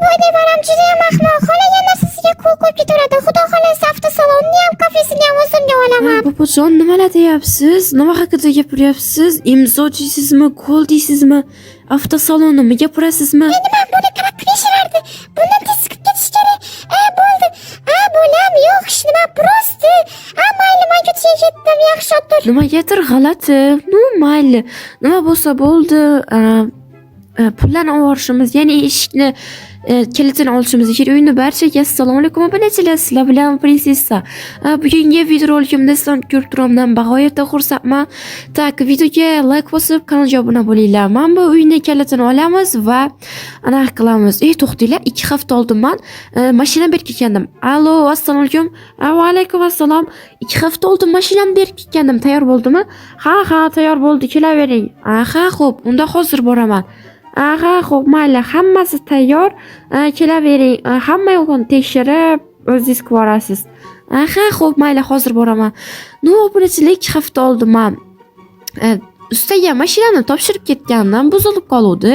Bu nevaram judayam ahmoq. Xohlagan narsasiga qo'l qo'yib ketaveradi. Xudo xohlasa, avtosalonni ham, kafesini ham o'zimga olaman. Bobojon, nimalar deyapsiz? Nima haqida gapiryapsiz? Imzo deysizmi, qo'l deysizmi? Avtosalonnimi gapirasizmi? Nima, buni qanaqa qilishardi? Bundan tez chiqib ketish kerak. E, bo'ldi. A, bolam, yo'q, hech nima, просто. A, mayli, man ko'chaga ketdim, yaxshi o'tir. Nimagadir g'alati. Ну, mayli. Nima bo'lsa bo'ldi. Pullarni olib, ya'ni eshikni kalitini olishimiz kerak. Uyni barchaga assalomu alaykum, obunachilar. Sizlar bilan Prinsessa. Bugungi videorolikimda sizlarni ko'rib turganimdan bag'oyatda xursandman. Так, videoga like bosib, kanalga obuna bo'linglar. Mana bu uyni kalitini olamiz va anaqa qilamiz. Ey, to'xtinglar, 2 hafta oldin man mashina berib ketgandim. Allo, assalomu alaykum. Va alaykum assalom. 2 hafta oldin mashinamni berib ketgandim. Tayyor bo'ldimi? Ha, tayyor bo'ldi. Kelavering. Aha, xo'p, unda hozir boraman. Aha, xo'p, mayli, hammasi tayyor. Kelavering. Hamma yo'g'ini tekshirib, o'zingiz qilib yuborasiz. Aha, xo'p, mayli, hozir boraman. Ну, obunachilar, 2 hafta oldin man ustaga mashinani topshirib ketgandim, buzilib qoluvdi.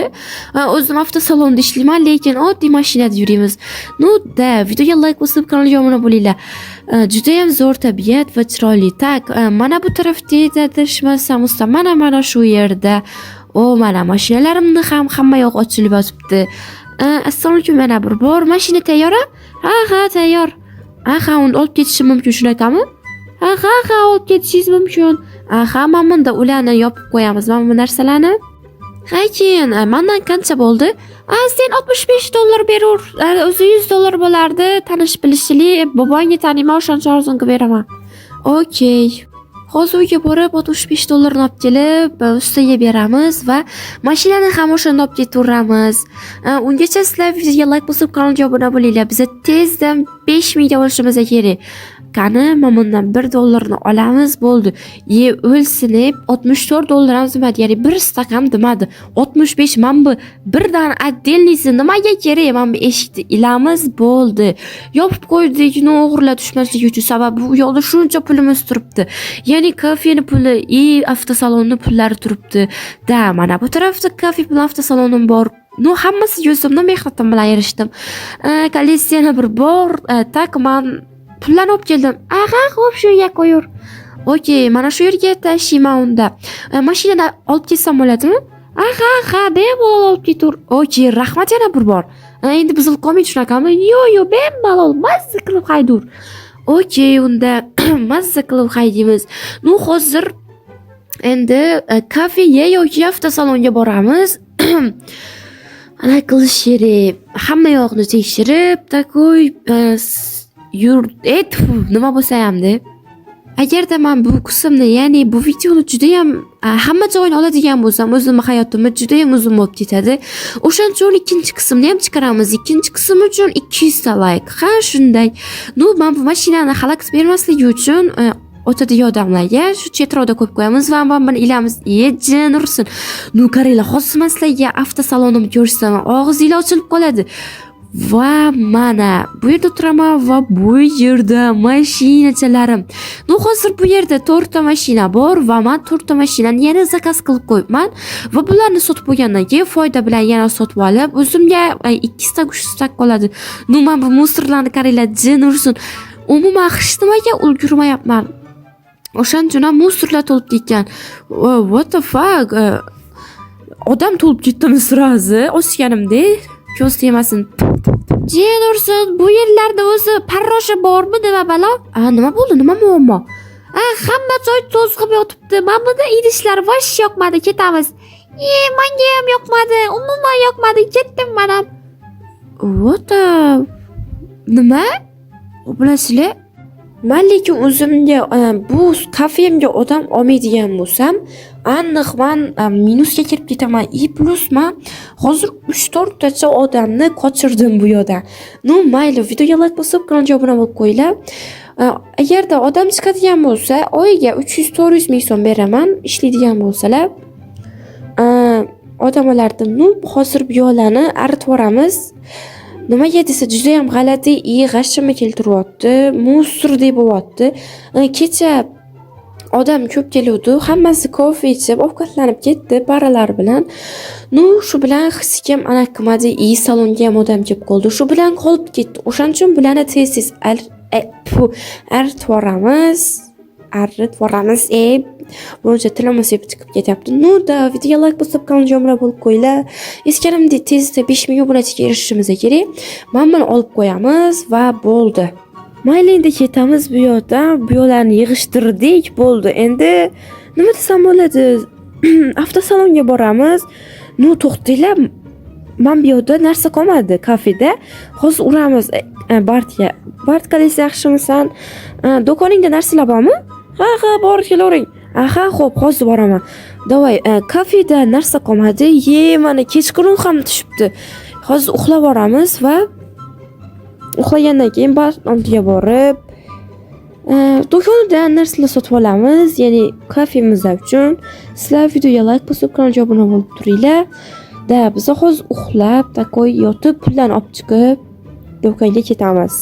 O'zim avtosalonda ishlayman, lekin oddiy mashinada yurimiz. Ну да, videoga like bosib, kanalga obuna bo'linglar. Judayam zo'r tabiat va chiroyli. Так, mana bu tarafda edi, adashmasam, usta. Mana shu yerda. O, mana mashinalarimni ham hamma yoq ochilib yotibdi. Assalomu alaykum, yana bir bor. Mashina tayyor? Ha, tayyor. Aha, uni olib ketishim mumkin, shunaqami? Ha, olib ketishingiz mumkin. Aha, mana bunda ularni yopib qo'yamiz, mana bu narsalarni. Ha, keyin mandan qancha bo'ldi? A, sen 65 dollar berur. O'zi 100 dollar bo'lardi. Tanish bilishlik, bobongni taniyman, o'shancha arzon qilib beraman. Okey. Hozir uyga borib 65 dollarni olib kelib, ustaga beramiz va mashinani ham o'shanda olib ketaveramiz. Ungacha sizlar videoga like bosib, kanalga obuna bo'linglar. Biza tezdan 5000 ta bo'lishimiz kerak. Qani, mana bundan 1 dollarni olamiz, bo'ldi. Ye, o'lsin, 64 dollar ham demadi, ya'ni bir stakan demadi. 65, mana bu birdan отдельный si nimaga kerak? Mana bu eshikni ilamiz, bo'ldi. Yopib qo'ydik, ну, o'g'rilar tushmasligi uchun, sababi bu yoqda shuncha pulimiz turibdi. Ya'ni kafeni puli и avtosalonni pullari turibdi. Да, mana bu tarafda kafe bilan avtosalonim bor. Ну, hammasi o'zimni mehnatim bilan erishdim. Kolesi yana bir bor. Так, man pullarni olib keldim. Aha, xo'p, shu yerga qo'yur. Okey, mana shu yerga tashiyman unda. Mashinada olib kelsam bo'ladimi? Aha, ha, bemalol olib ketur. Okey, rahmat yana bir bor. Endi buzilib qolmaydi, shunaqami? Yo'q, bemalol mazza qilib haydur. Okey, unda mazza qilib haydaymiz. Ну, hozir endi kafega yoki avtosalonga boramiz. Ana qilish kerak. Hamma yoqni tekshirib, такой yur, tfu, nima bo'lsa hamda. Agarda man bu qismni, ya'ni bu videoni judayam hamma joyini oladigan bo'lsam, o'zimni hayotimni judayam uzun bo'lib ketadi. O'shaning uchun ikkinchi qismni ham chiqaramiz. Ikkinchi qism uchun 200 ta like. Ha, shunday. Ну, man bu mashinani xalaqit bermasligi uchun o'tadigan odamlarga shu chetroqda qo'yib qo'yamiz va mana buni ilamiz. E, jin ursin. Ну, qaranglar, hozir man sizlarga avtosalonimni ko'rsataman. Og'zinglar ochilib qoladi. Va mana bu yerda turaman va bu yerda mashinachalarim. Ну, hozir bu yerda to'rtta mashina bor va man to'rtta mashinani yana заказ qilib qo'yibman va bularni sotib bo'lgandan keyin foyda bilan yana sotib olib, o'zimga ikkita uchta qoladi. Ну, man bu мусор larni qaranglar, jin ursin. Umuman hech nimaga ulgurmayapman. O'shaning uchun ham мусор lar to'lib ketgan. What the fuck? Odam to'lib ketdimi сразу ochganimda? Ko'z tegmasin. Jin ursin, bu yerlarda o'zi parrosha bormi, nima balo? A, nima bo'ldi? Nima muammo? A, hamma joy to'zg'ib yotibdi. Mana bunda idishlar вообще yoqmadi, ketamiz. E, menga ham yoqmadi. Umuman yoqmadi. Ketdim man ham. What the... Nima? Bilasizlar, man lekin o'zimga bu kafemga odam olmaydigan bo'lsam, aniq man minusga kirib ketaman. И плюс man hozir 3-4 tacha odamni qochirdim bu yoqdan. Ну, mayli, videoga like bosib, kanalga obuna bo'lib qo'yinglar. Agarda odam chiqadigan bo'lsa, oyiga 300-400 ming so'm beraman, ishlaydigan bo'lsalar. Odam olardim. Ну, hozir bu yoqlarni aritib yuboramiz. Nimaga desa, judayam g'alati и g'ashimni keltiryapti. Мусор dek bo'lyapti. Kecha Odam ko'p keluvdi, hammasi kofe ichib, ovqatlanib ketdi paralar bilan. Ну, shu bilan hech kim anaqa qilmadi, и salonga ham odam kelib qoldi. Shu bilan qolib ketdi. O'shaning uchun bularni tez-tez aritvoramiz. Aritvoramiz. Buncha tilimiz yeb chiqib ketyapti. Ну да, videoga like bosib, kanalga obuna bo'lib qo'yinglar. Eskanimdek tezda 5000 obunachiga erishishimiz kerak. Mana buni olib qo'yamiz va bo'ldi. Mayli, endi ketamiz bu yoqdan. Bu yoqlarni yig'ishtirdik, bo'ldi. Endi nima desam bo'ladi? Avtosalonga boramiz. Ну, to'xtanglar. Man bu yoqda narsa qolmadi kafeda. Hozir uramiz Bartga. Bart, qalaysan, yaxshimisan? Do'koningda narsalar bormi? Ha, bor, kelavering. Aha, xo'p, hozir boraman. Давай, kafeda narsa qolmadi. Ye, mana kechqurun ham tushibdi. Hozir uxlab boramiz va uxlagandan keyin Bart oldiga borib, do'konidan narsalar sotib olamiz, ya'ni kafemiz uchun. Sizlar videoga like bosib, kanalga obuna bo'lib turinglar. Да, biz hozir uxlab, такой yotib, pullarni olib chiqib, do'konga ketamiz.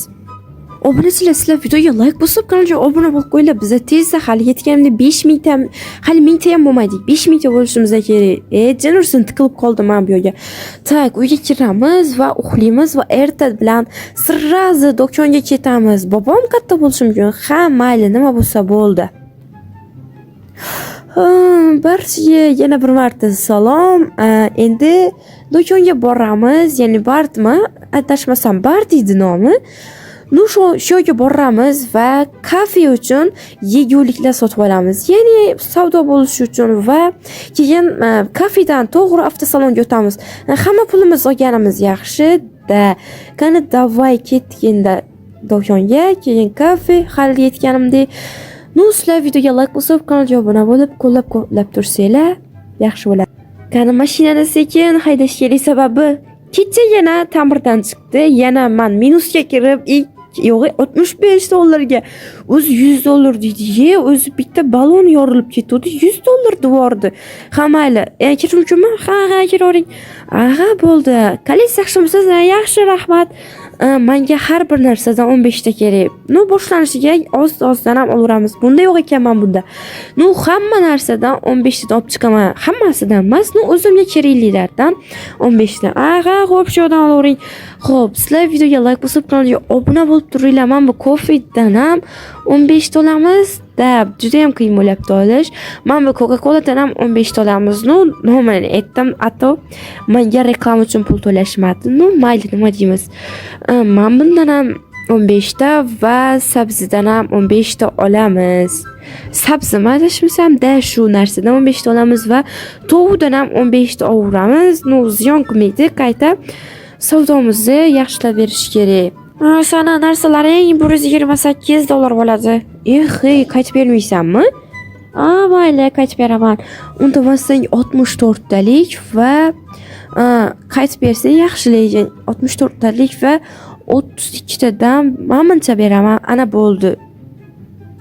Obunachilar, sizlar videoga like bosib, kanalga obuna bo'lib qo'yinglar. Biza tezda hali yetganimda 5000 ta, hali 1000 ta ham bo'lmaydik. 5000 ta bo'lishimiz kerak. Jin ursin, tiqilib qoldim man bu yerga. Так, uyga kiramiz va uxlaymiz va erta bilan сразу do'konga ketamiz. Bobom katta bo'lishi mumkin. Ha, mayli, nima bo'lsa bo'ldi. Ha, barchaga yana bir marta salom. Endi do'konga boramiz, ya'ni Bartmi? Adashmasam, Bart edi nomi. Ну, shu yerga boramiz va kafe uchun yeguliklar sotib olamiz. Ya'ni savdo bo'lishi uchun va keyin kafedan to'g'ri avtosalonga o'tamiz. Hamma pulimiz olganimiz yaxshi. Да. Qani, давай, ketdik endi do'konga, keyin kafe hali yetganimdek. Ну, sizlar videoga like bosib, kanalga obuna bo'lib, qo'llab-quvvatlab tursanglar, yaxshi bo'ladi. Qani, mashinani sekin haydash kerak, sababi kecha yana ta'mirdan chiqdi. Yana man minusga kirib, yo'q, 65 dollarga, o'zi 100 dollar deydi. Ye, o'zi bitta balon yorilib ketuvdi, 100 dollar devordi. Ha, mayli. Kirish mumkinmi? Ha, kiravering. Aha, bo'ldi. Qalaysiz, yaxshimisiz? Ha, yaxshi, rahmat. Manga har bir narsadan 15 ta kerak. Ну, boshlanishiga oz-ozdan ham olaveramiz. Bunda yo'q ekanman bunda. Ну, hamma narsadan 15 tadan olib chiqaman. Hammasidan emas, ну, o'zimga keraklilardan 15 ta. Aha, xo'p, shu yoqdan olavering. Xo'p, sizlar videoga like bosib, kanalga obuna bo'lib turinglar. Man bu kofedan ham 15 ta olamiz. Да, juda ham qiyin bo'lyapti olish. Man bu Coca-Cola'dan ham 15 ta olamiz. Ну, nomini aytdim, а то menga reklama uchun pul to'lashmadi. Ну, mayli, nima deymiz. Man bundan ham 15 ta va sabzidan ham 15 ta olamiz. Sabzimi adashmasam, да, shu narsadan 15 ta olamiz va tovuqdan ham 15 ta olamiz. Ну, ziyon qilmaydi, qayta savdomizni yaxshilab berish kerak. Sana narsalaring 128 dollar bo'ladi. Eh, ey, qaytib bermaysanmi? A, mayli, qaytib beraman. Unda bo'lsang 64 talik va qaytib bersang yaxshi, lekin 64 talik va 32 tadan mana beraman. Ana, bo'ldi.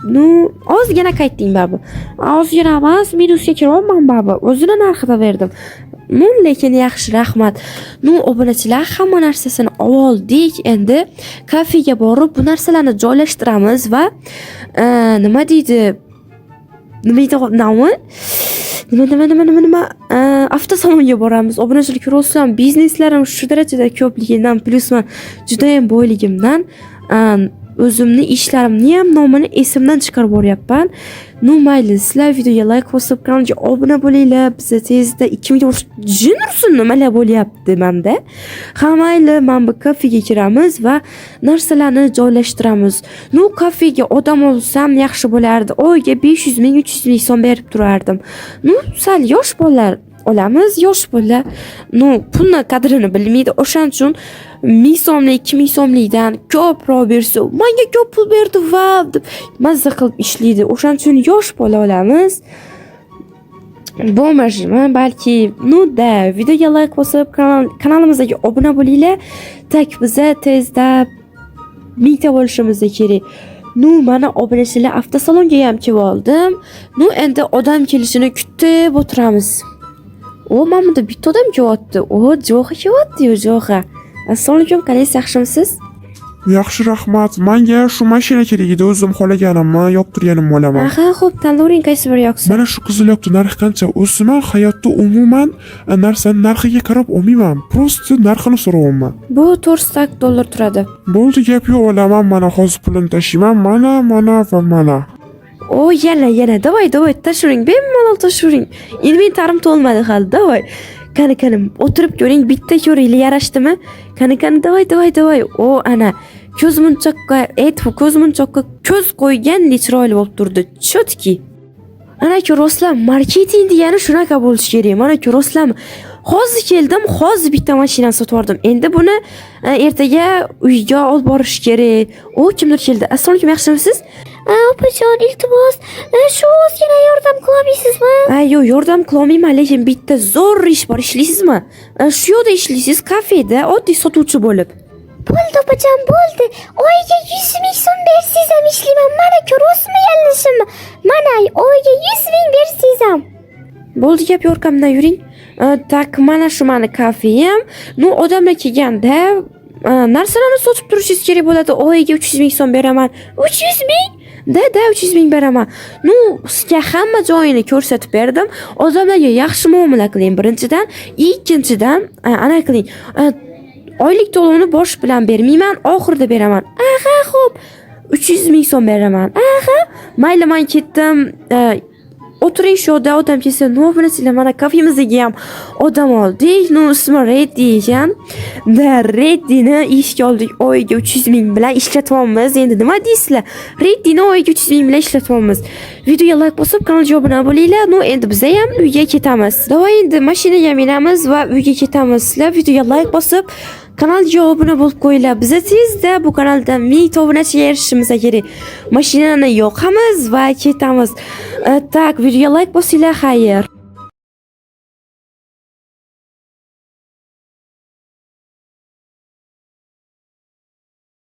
Ну, ozgina qaytding baribir. Ozgina emas, minusga kiryapman baribir. O'zini narxida berdim. Ну, lekin yaxshi, rahmat. Ну, obunachilar, hamma narsasini oldik. Endi kafega borib bu narsalarni joylashtiramiz va nima deydi? Nima deydi nomi? Nima, nima, nima, nima, nima? Avtosalonga boramiz. Obunachilar, ko'ryapsizlar, bizneslarim shu darajada ko'pligidan, плюс man judayam boyligimdan o'zimni ishlarimni ham nomini esimdan chiqarib boryapman. Ну, mayli, sizlar videoga like bosib, kanalga obuna bo'linglar. Biza tezda 2000 ta jin ursin, nimalar bo'lyapti manda. Ha, mayli, mana bu kafega kiramiz va narsalarni joylashtiramiz. Ну, kafega odam olsam yaxshi bo'lardi. Oyiga 500 ming, 300 ming so'm berib turardim. Ну, sal yosh bolalar olamiz. Yosh bolalar, ну, pulni qadrini bilmaydi. O'shaning uchun 1000 so'mlik, 2000 so'mlikdan ko'proq bersa, menga ko'p pul berdi va deb mazza qilib ishlaydi. O'shaning uchun yosh bola olamiz. Bo'lmashmi balki. Ну да, videoga like bosib, kanalimizga obuna bo'linglar. Так, biza tezda 1000 ta bo'lishimiz kerak. Ну, mana, obunachilar, avtosalonga ham kelib oldim. Ну, endi odam kelishini kutib o'tiramiz. O, mana bunda bitta odam kelyapti. O, Jo'xa kelyapti-yu, Jo'xa. Assalomu alaykum, qalaysiz, yaxshimisiz? Yaxshi, rahmat. Manga shu mashina kerak edi, o'zim xohlaganimni, yoqtirganimni olaman. Aha, xo'p, tanlavering, qaysi biri yoqsa. Mana shu qizil yoqdi, narxi qancha? O'zi man hayotda umuman narsani narxiga qarab olmayman. Просто narxini so'rayapman. Bu 400 dollar turadi. Bo'ldi, gap yo'q, olaman. Mana hozir pulini tashiyman. Mana, mana va mana. O, yana, yana, давай, давай, tashlavering, bemalol tashlavering. Inventarim to'lmadi hali, давай. Qani, qani, o'tirib ko'ring, bitta ko'ringlar, yarashdimi? Qani, qani, давай, давай, давай. O, ana, ko'z munchoqqa, et, ko'z munchoqqa ko'z qo'ygandek chiroyli bo'lib turdi. Чётки. Ana ko'rasizlar, marketing degani shunaqa bo'lishi kerak. Mana ko'rasizlarmi? Hozir keldim, hozir bitta mashinani sotib yubordim. Endi buni ertaga uyga olib borish kerak. O, kimdir keldi. Assalomu alaykum, yaxshimisiz? Opajon, iltimos, shu ozgina yordam qilolmaysizmi? Ay, yo'q, yordam qilolmayman, lekin bitta zo'r ish bor, ishlaysizmi? Shu yerda ishlaysiz, kafeda oddiy sotuvchi bo'lib. Bo'ldi, opajon, bo'ldi. Oyiga 100 000 so'm bersangiz ham ishlayman. Mana ko'ryapsizmi yalinishimni? Mana oyiga 100 000 bersangiz ham. Bo'ldi, gap yo'q, orqamdan yuring. Так, mana shu mani kafem. Ну, odamlar kelganda narsalarni sotib turishingiz kerak bo'ladi. Oyiga 300 ming so'm beraman. 300 ming? Да, 300 ming beraman. Ну, sizga hamma joyini ko'rsatib berdim. Odamlarga yaxshi muomala qiling birinchidan, ikkinchidan ana qiling. Oylik to'lovni bosh bilan bermayman, oxirida beraman. Aha, xo'p. 300 ming so'm beraman. Aha, mayli, man ketdim. O'tiring shu yerda, odam kelsa, nima bilasizlar, mana kafemizga ham odam oldik. Ну, ismi Reddi ekan. Да, Reddini ishga oldik, oyiga 300 ming bilan ishlatyapmiz. Endi nima deysizlar? Reddini oyiga 300 ming bilan ishlatyapmiz. Videoga layk bosib, kanalga obuna bo'linglar. Ну, endi biza ham uyga ketamiz. Давай, endi mashinaga minamiz va uyga ketamiz. Sizlar videoga layk bosib, kanalga obuna bo'lib qo'yinglar. Biza tezda bu kanalda 1000 ta obunachiga erishishimiz kerak. Mashinani yoqamiz va ketamiz. Так, videoga layk bosinglar, xayr.